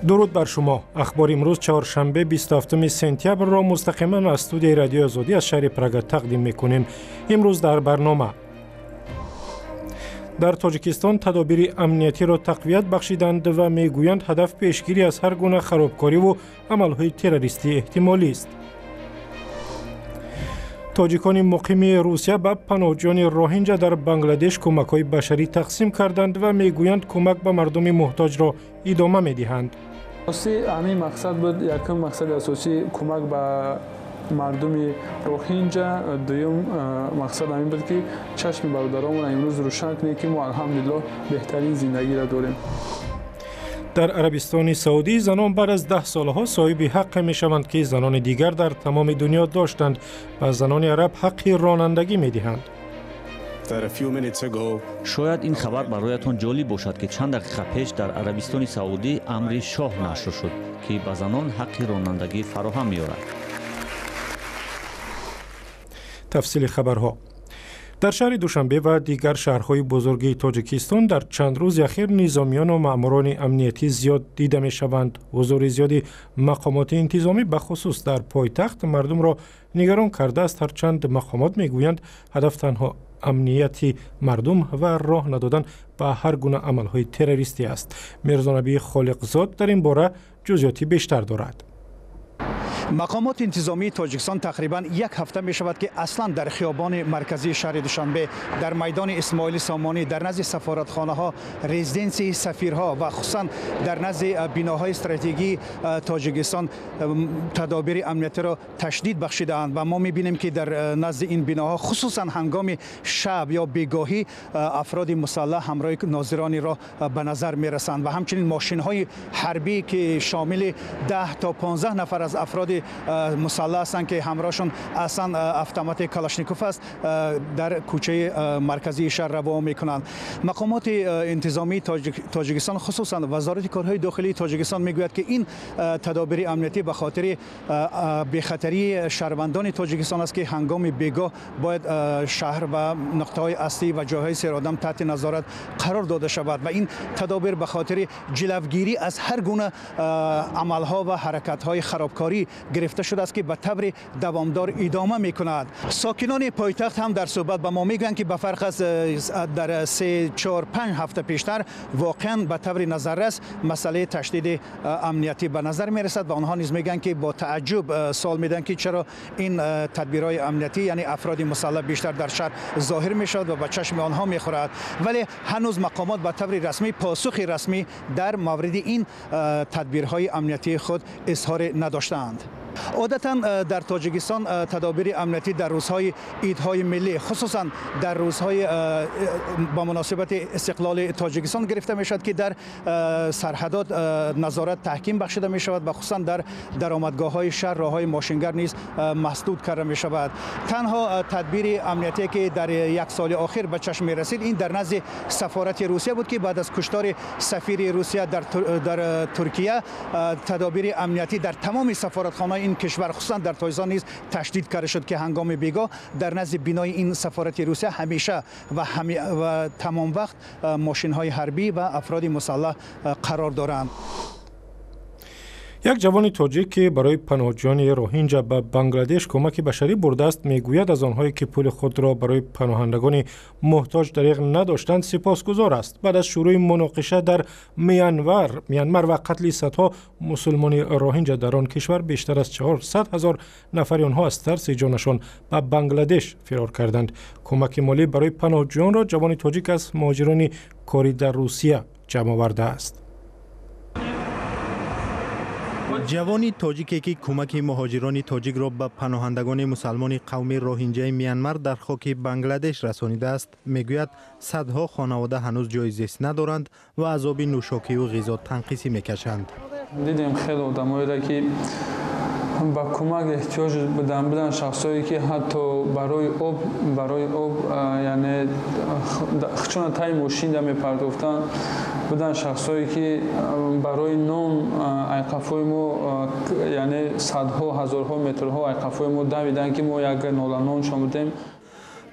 Дуруд бар шумо. Ахбори имрӯз чоршанбе 27 сентябрро мустақиман аз студияи Радиои Озодӣ аз шаҳри Прага тақдим мекунем. Имрӯз дар барнома: дар Тоҷикистон тадобири амниятиро тақвият бахшиданд ва мегӯянд, ҳадаф пешгирӣ аз ҳар гуна харобкориву амалҳои террористии эҳтимолист. Тоҷикони муқими Русия ба паноҳҷӯёни роҳинҷа дар Бангладеш кӯмакҳои башарӣ тақсим карданд ва мегӯянд, кӯмак ба мардуми муҳтоҷро идома медиҳанд. Ҳамин мақсад буд. Якум мақсади асосӣ кӯмак ба мардуми роҳинҷа, дуюм мақсад ҳамин буд, ки чашми бародаронмон имрӯз рӯшан кунем, ки мо, алҳамдулиллоҳ, беҳтарин зиндагиро дорем. Дар Арабистони Саудӣ занон баъд аз 10 солҳо соҳиби ҳаққе мешаванд, ки занони дигар дар тамоми дунё доштанд. Ба занони араб ҳаққи ронандагӣ медиҳанд. Шояд ин хабар бароятон ҷолиб бошад, ки чанд дақиқа пеш дар Арабистони Саудӣ амри шоҳ нашр шуд, ки ба занон ҳаққи ронандагӣ фароҳам меорад. Тафсили хабарҳо. Дар шаҳри Душанбе ва дигар шаҳрҳои бузурги Тоҷикистон дар чанд рӯзи ахир низомиёну маъмурони амниятӣ зиёд дида мешаванд. Ҳузури зиёди мақомоти интизомӣ, бахусус дар пойтахт, мардумро нигарон кардааст, ҳарчанд мақомот мегӯянд, ҳадаф танҳо амнияти мардум ва роҳ надодан ба ҳар гуна амалҳои террористӣ аст. Мирзонабӣ Холиқзод дар ин бора ҷузъиёти бештар дорад. Мақомоти интизомии Тоҷикистон тақрибан як ҳафта мешавад, ки аслан дар хиёбони марказии шаҳри Душанбе, дар майдони Исмоили Сомонӣ, дар назди сафоратхонаҳо, резиденсияи сафирҳо ва хусусан дар назди биноҳои стратегии Тоҷикистон тадобири амниятиро ташдид бахшидаанд ва мо мебинем, ки дар назди ин биноҳо, хусусан ҳангоми шаб ё бегоҳӣ, афроди мусаллаҳ ҳамроҳи нозирони роҳ ба назар мерасанд ва ҳамчунин мошинҳои ҳарбӣ, ки шомили 10 то 15 нафар аз афроди мусаллаҳ ҳастанд, ки ҳамроҳшон аслан автомати Калашников аст, дар кӯчаи марказии шаҳр раво мекунанд. Мақомоти интизомии Тоҷикистон, хусусан Вазорати корҳои дохилии Тоҷикистон, мегӯяд, ки ин тадобири амниятӣ ба хотири бехатарии шаҳрвандони Тоҷикистон аст, ки ҳангоми бегоҳ бояд шаҳр ва нуқтаҳои аслӣ ва ҷойҳои серодам таҳти назорат қарор дода шавад ва ин тадобир ба хотири ҷилавгирӣ аз ҳар гуна амалҳо ва ҳаракатҳои харобкорӣ гирифта шудааст, ки ба таври давомдор идома мекунад. Сокинони пойтахт ҳам дар суҳбат ба мо мегӯянд, ки ба фарқ аз дар 3, 4, 5 ҳафта пештар, воқеан ба таври назаррас масъалаи ташдиди амниятӣ ба назар мерасад ва онҳо низ мегӯянд, ки бо тааҷҷуб суол медиҳанд, ки чаро ин тадбирҳои амниятӣ, яъне афроди мусаллаҳ, бештар дар шаҳр зоҳир мешавад ва ба чашми онҳо мехӯрад. Вале ҳанӯз мақомот ба таври расмӣ посухи расмӣ дар мавриди ин тадбирҳои амниятии худ изҳор надоштаанд. Одатан дар Тоҷикистон тадобири амниятӣ дар рӯзҳои идҳои миллӣ, хусусан дар рӯзҳои ба муносибати истиқлоли Тоҷикистон гирифта мешавад, ки дар сарҳадот назорат таҳким бахшида мешавад ва хусусан дар даромадгоҳҳои шаҳр роҳҳои мошингар низ масдуд карда мешавад. Танҳо тадбири амниятие, ки дар як соли охир ба чашм мерасид, ин дар назди сафорати Русия буд, ки баъд аз куштори сафири Русия дар Туркия тадобири амниятӣ дар тамоми сафоратхонаи ин кишвар, хусусан дар Тоҷикистон низ ташдид карда шуд, ки ҳангоми бегоҳ дар назди бинои ин сафорати Русия ҳамеша ва тамом вақт мошинҳои ҳарбӣ ва афроди мусаллаҳ қарор доранд. Як ҷавони тоҷик, ки барои паноҳҷӯёни роҳинҷа ба Бангладеш кӯмаки башарӣ бурдааст, мегӯяд, аз онҳое, ки пули худро барои паноҳандагони муҳтоҷ дариғ надоштанд, сипосгузор аст. Баъд аз шурӯъи муноқиша дар Мянмар ва қатли садҳо мусулмони роҳинҷа дар он кишвар, бештар аз 400 ҳазор нафари онҳо аз тарси ҷонашон ба Бангладеш фирор карданд. Кӯмаки молӣ барои паноҳҷӯёнро ҷавони тоҷик аз муҳоҷирони корӣ дар Русия ҷамъ овардааст. Ҷавони тоҷике, ки кӯмаки муҳоҷирони тоҷикро ба паноҳандагони мусалмони қавми роҳинҷаи Мянмар дар хоки Бангладеш расонидааст, мегӯяд, садҳо хонавода ҳанӯз ҷои зист надоранд ва азоби нӯшокиву ғизо танқисӣ мекашанд. Дидем хеле одамоеро, ки ба кӯмак эҳтиёҷ буданд, шахсое, ки ҳатто барои об, яъне чуна таи мошинда мепардохтанд. Буданд шахсое, ки барои нон айқафои мо, яъне садҳо, ҳазорҳо метрҳо айқафои мо давиданд, ки мо як нола ноншон будем.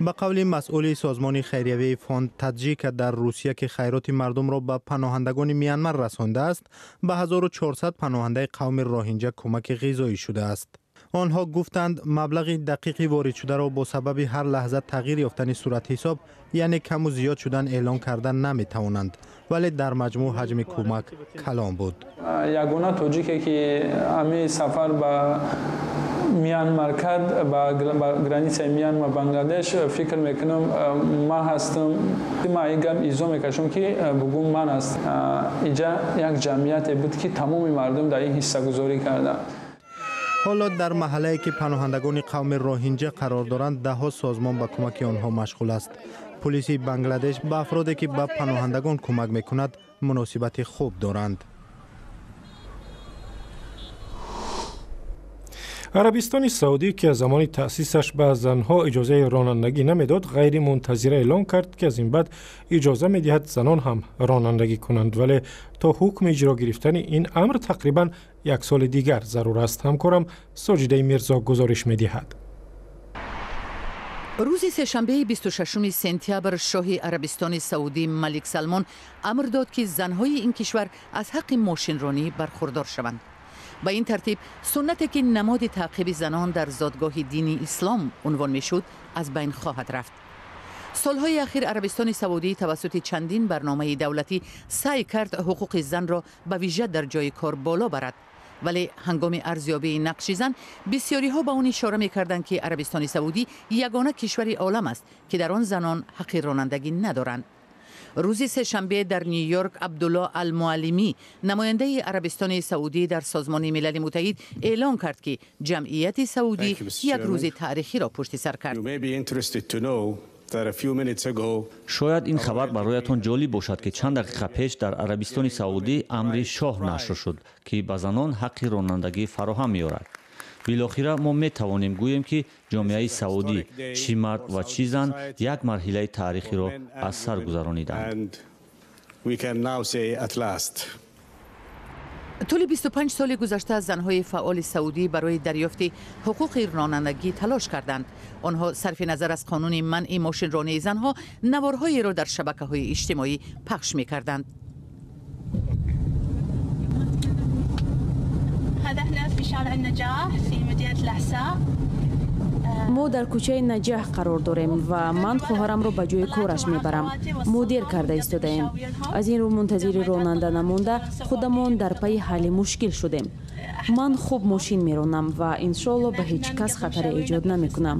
Ба қавли масъули созмони хайриявии фонд Таджика дар Русия, ки хайроти мардумро ба паноҳандагони Мянмар расондааст, ба 1400 паноҳандаи қавми роҳинҷа кӯмаки ғизоӣ шудааст. Онҳо гуфтанд, маблағи дақиқи воридшударо бо сабаби ҳар лаҳза тағйир ёфтани суратҳисоб, яъне каму зиёд шудан, эълон кардан наметавонанд, вале дар маҷмӯъ ҳаҷми кӯмак калон буд. Ягона тоҷике ки ҳамин сафар ба Мянмар кард, ба границаи Мянмар Бангладеш, фикр мекунам, ман ҳастам. Ман ин гап изо мекашам, ки бугум ман аст. Инҷа як ҷамъияте буд, ки тамоми мардум дар ин ҳиссагузорӣ карданд. Ҳоло дар маҳаллае, ки паноҳандагони қавми роҳинҷа қарор доранд, даҳҳо созмон ба кӯмаки онҳо машғул аст. Пулиси Бангладеш ба афроде, ки ба паноҳандагон кӯмак мекунад, муносибати хуб доранд. Арабистони Саудӣ, ки аз замони таъсисаш ба занҳо иҷозаи ронандагӣ намедод, ғайримунтазира эълон кард, ки аз ин баъд иҷоза медиҳад занон ҳам ронандагӣ кунанд, вале то ҳукми иҷро гирифтани ин амр тақрибан як соли дигар зарур аст. Ҳамкорам Соҷидаи Мирзо гузориш медиҳад. Рӯзи сешанбеи 26 сентябр шоҳи Арабистони Саудӣ Малик Салмон амр дод, ки занҳои ин кишвар аз ҳаққи мошинронӣ бархурдор шаванд. Ба ин тартиб суннате, ки намоди таъқиби занон дар зодгоҳи дини ислом унвон мешуд, аз байн хоҳад рафт. Солҳои ахир Арабистони Саудӣ тавассути чандин барномаи давлатӣ саъй кард ҳуқуқи занро ба вижа дар ҷои кор боло барад, вале ҳангоми арзёбии нақши зан бисёриҳо ба он ишора мекарданд, ки Арабистони Саудӣ ягона кишвари олам аст, ки дар он занон ҳаққи ронандагӣ надоранд. Рӯзи сешанбе дар Нью-Йорк Абдулло Алмуаллимӣ, намояндаи Арабистони Саудӣ дар Созмони Милали Муттаҳид, эълон кард, ки ҷамъияти саудӣ як рӯзи таърихиро пушти сар кард. Шояд ин хабар бароятон ҷолиб бошад, ки чанд дақиқа пеш дар Арабистони Саудӣ амри шоҳ нашр шуд, ки ба занон ҳаққи ронандагӣ фароҳам меорад. Билохира мо метавонем гӯем, ки ҷомеаи саудӣ, чӣ мард ва чӣ зан, як марҳилаи таърихиро аз сар гузарониданд. Тӯли 25 соли гузашта занҳои фаъоли саудӣ барои дарёфти ҳуқуқи ронандагӣ талош карданд. Онҳо сарфи назар аз қонуни манъи мошинронии занҳо наворҳоеро дар шабакаҳои иҷтимоӣ пахш мекарданд. Мо дар кӯчаи Наҷаҳ қарор дорем ва ман хоҳарамро ба ҷои кораш мебарам. Мо дер карда истодаем. Аз ин рӯ мунтазири ронанда намонда, худамон дар пайи ҳалли мушкил шудем. Ман хуб мошин меронам ва иншоалло ба ҳеҷ кас хатаре эҷод намекунам.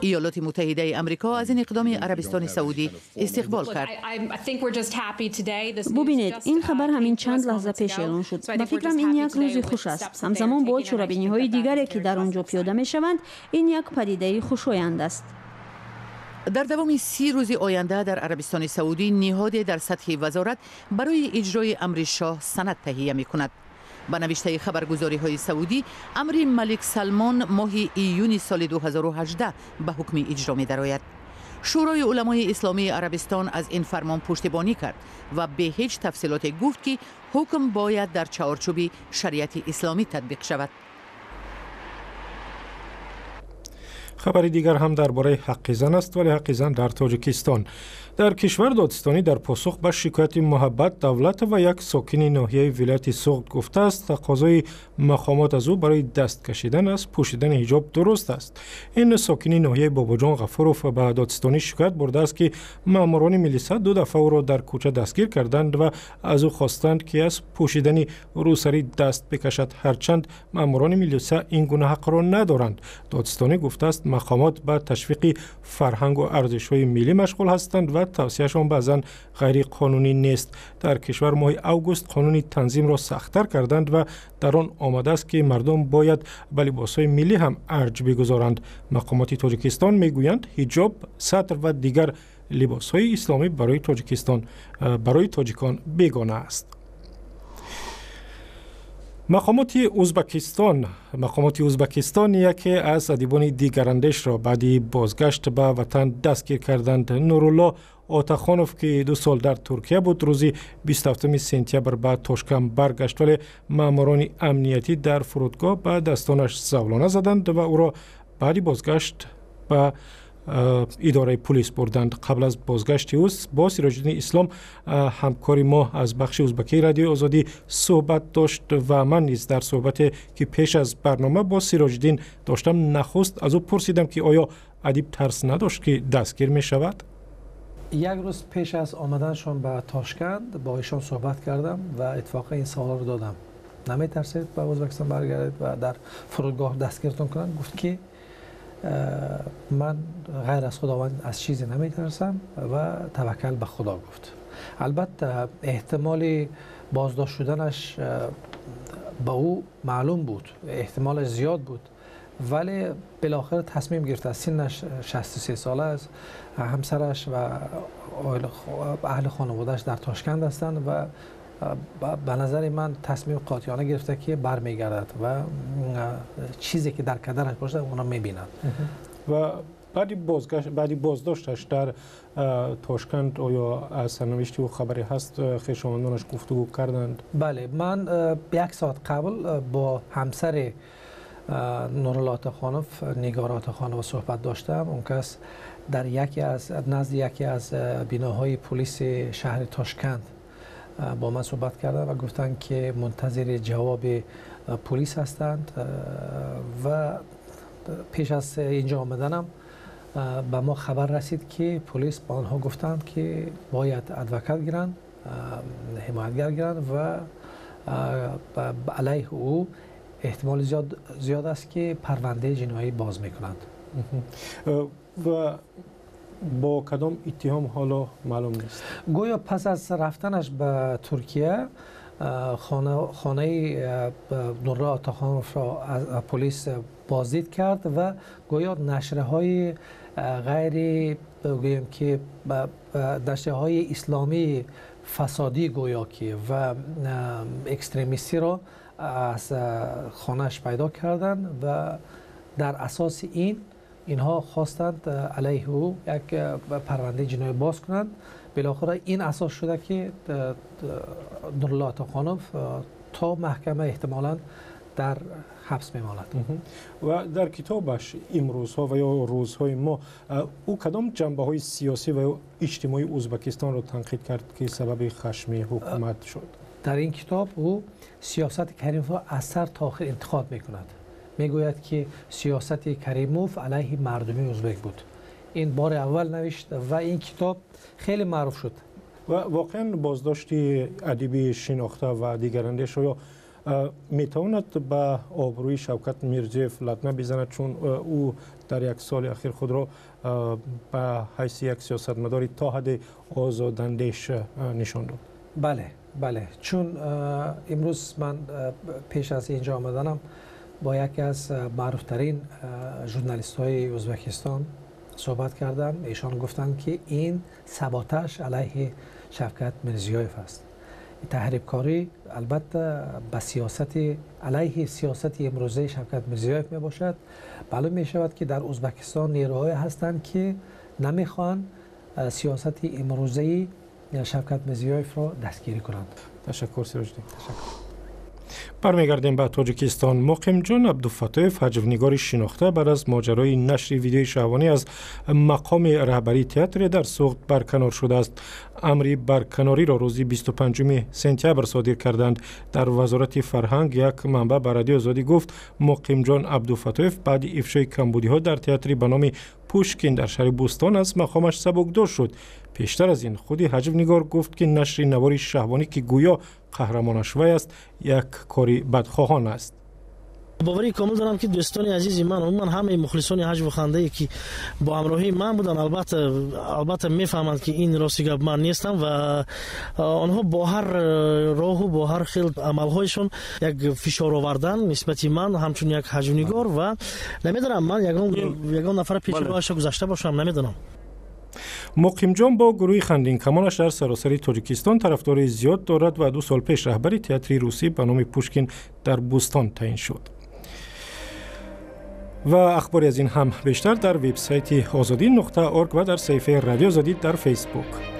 Иёлоти Муттаҳидаи Амрико аз ин иқдоми Арабистони Саудӣ истиқбол кард. Бубинед, ин хабар ҳамин чанд лаҳза пеш эълон шуд. Ба фикрам, ин як рӯзи хуш аст. Ҳамзамон бо чорабиниҳои дигаре, ки дар он ҷо пиёда мешаванд, ин як падидаи хушоянд аст. Дар давоми 30 рӯзи оянда дар Арабистони Саудӣ ниҳоде дар сатҳи вазорат барои иҷрои амри шоҳ санад таҳия мекунад. Ба навиштаи хабаргузориҳои саудӣ, амри Малик Салмон моҳи июни соли 2018 ба ҳукми иҷро медарояд. Шӯрои уламои исломии Арабистон аз ин фармон пуштибонӣ кард ва бе ҳеҷ тафсилоте гуфт, ки ҳукм бояд дар чаҳорчӯби шариати исломӣ татбиқ шавад. Хабари дигар ҳам дар бораи ҳаққи зан аст, вале ҳаққи зан дар Тоҷикистон. Дар кишвар додстонӣ дар посух ба шикояти Муҳаббат Давлатова, як сокини ноҳияи вилояти Суғд, гуфтааст, тақозои мақомот аз ӯ барои даст кашидан аз пӯшидани ҳиҷоб дуруст аст. Ин сокини ноҳияи Бобоҷон Ғафуров ба додстонӣ шикоят бурдааст, ки маъмурони милиса ду дафъа ӯро дар кӯча дастгир карданд ва аз ӯ хостанд, ки аз пӯшидани рӯсарӣ даст бикашад, ҳарчанд маъмурони милиса ин гуна ҳақро надоранд. Додстонӣ гуфтааст, мақомот ба ташвиқи фарҳангу арзишҳои миллӣ машғул ҳастанд ва тавсияшон баъзан ғайриқонунӣ нест. Дар кишвар моҳи август қонуни танзимро сахттар карданд ва дар он омадааст, ки мардум бояд ба либосҳои миллӣ ҳам арҷ бигузоранд. Мақомоти Тоҷикистон мегӯянд, ҳиҷоб, сатр ва дигар либосҳои исломӣ барои тоҷикон бегона аст. Мақомоти Узбекистон яке аз адибони дигарандешро баъди бозгашт ба ватан дастгир карданд. Нурулло Отахонов, ки 2 сол дар Туркия буд, рӯзи 27 сентябр ба Тошканд баргашт, вале маъмурони амниятӣ дар фурудгоҳ ба дастонаш завлона заданд ва ӯро баъди бозгашт ба идораи пулис бурданд. Қабл аз бозгашти ӯ бо Сироҷиддини Ислом, ҳамкори мо аз бахши узбакии Радиои Озодӣ, суҳбат дошт ва ман низ дар суҳбате, ки пеш аз барнома бо Сироҷиддин доштам, нахуст аз ӯ пурсидам, ки оё адиб тарс надошт, ки дастгир мешавад. Як рӯз пеш аз омаданшон ба Тошканд бо ишон суҳбат кардам ва иттифоқан ин саволро додам: наметарсед ба Ӯзбекистон баргардед ва дар фурудгоҳ дастгиртон кунанд? Гуфт, ки ман ғайр аз Худованд аз чизе наметарсам ва таваккал ба Худо гуфт. Албатта, эҳтимоли боздошт шуданаш ба ӯ маълум буд, эҳтимолаш зиёд буд, вале билохира тасмим гирифта. Синнаш 63 сола аст, ҳамсараш ва аҳли хонаводааш дар Тошканд ҳастанд ва ба назари ман тасмими қотеона гирифта, ки бармегардад ва чизе ки дар кадараш бошад, онро мебинад. Ва баъди бозгашт, баъди боздошташ дар Тошканд оё аз сарнавишти ӯ хабаре ҳаст? Хешовандонаш гуфтугӯ карданд? Бале, ман як соат қабл бо ҳамсари Нурулло Отахонов, Нигора Отахонова, суҳбат доштам. Он кас дар яке аз назди яке аз биноҳои пулиси шаҳри Тошканд бо ман суҳбат карданд ва гуфтанд, ки мунтазири ҷавоби пулис ҳастанд. Ва пеш аз инҷо омаданам ба мо хабар расид, ки пулис ба онҳо гуфтанд, ки бояд адвокат гиранд, ҳимоятгар гиранд ва алайҳи ӯ эҳтимоли зиёд аст, ки парвандаи ҷиноӣ боз мекунанд. Ва бо кадом иттиҳом, ҳоло маълум нест? Гӯё пас аз рафтанаш ба Туркия хонаи Нурулло Отахоновро полис боздид кард ва гӯё нашрҳои ғайри, гӯем ки, нашрҳои исломии фасодӣ гӯё ки ва экстремистиро аз хонааш пайдо карданд ва дар асоси ин инҳо хостанд алайҳи ӯ як парвандаи ҷиноӣ боз кунанд. Билохира ин асос шуда, ки Нурулло Отахонов то маҳкама эҳтимолан дар ҳабс мемонад. Ва дар китобаш «Имрӯзҳо ва ё рӯзҳои мо» ӯ кадом ҷанбаҳои сиёсӣ ва ё иҷтимоии Ӯзбекистонро танқид кард, ки сабаби хашми ҳукумат шуд? Дар ин китоб ӯ сиёсати Каримовро аз сар то охир интиқод мекунад. Мегӯяд, ки сиёсати Каримов алайҳи мардуми ӯзбек буд. Ин бори аввал навишт ва ин китоб хеле маъруф шуд. Ва воқеан боздошти адиби шинохта ва дигарандеш оё метавонад ба обрӯи Шавкат Мирзиёев латма бизанад, чун ӯ дар як соли ахир худро ба ҳайси як сиёсатмадори то ҳадде озодандеш нишон дод? Бале, чун имрӯз ман пеш аз инҷо омаданам бо яке аз маъруфтарин журналистҳои Ӯзбекистон суҳбат кардам. Эшон гуфтанд, ки ин саботаж алайҳи Шавкат Мирзиёев аст, таҳрибкорӣ албатта ба сиёсати, алайҳи сиёсати имрӯзаи Шавкат Мирзиёев мебошад. Маълум мешавад, ки дар Ӯзбекистон нерӯҳое ҳастанд, ки намехоҳанд сиёсати имрӯзаи Шавкат Мирзиёевро дастгирӣ кунанд. Ташаккур, Сироҷиддин. Ташаккур. Бармегардем ба Тоҷикистон. Муқимҷон Абдуфаттоев, ҳаҷвнигори шинохта, баъд аз моҷарои нашри видеои шаҳвонӣ аз мақоми раҳбарии театре дар Суғд барканор шудааст. Амри барканориро рӯзи 25 сентябр содир карданд. Дар Вазорати фарҳанг як манбаъ ба Радиои Озодӣ гуфт, Муқимҷон Абдуфаттоев баъди ифшои камбудиҳо дар театри ба номи Пушкин дар шаҳри Бӯстон аз мақомаш сабукдӯш шуд. Пештар аз ин худи ҳаҷвнигор гуфт, ки нашри навори шаҳвонӣ, ки гӯё қаҳрамонаш вай аст, як кори бадхоҳон аст. Боварии комил дорам, ки дӯстони азизи ман, умуман ҳамаи мухлисони ҳаҷву хандае, ки бо ҳамроҳии ман буданд, албатта мефаҳманд, ки ин рости гап ман нестам ва онҳо бо ҳар роҳу бо ҳар хел амалҳояшон як фишор овардан нисбати ман ҳамчун як ҳаҷвнигор. Ва намедонам, ман ягон нафар пеши роҳаша гузашта бошам, намедонам. Муқимҷон бо гурӯҳи хандинкамонаш дар саросари Тоҷикистон тарафдори зиёд дорад ва 2 сол пеш раҳбари театри русӣ ба номи Пушкин дар Бӯстон таъин шуд. Ва ахбори аз ин ҳам бештар дар вебсайти озодӣ.org ва дар саҳифаи Радио Озодӣ дар Фейсбук.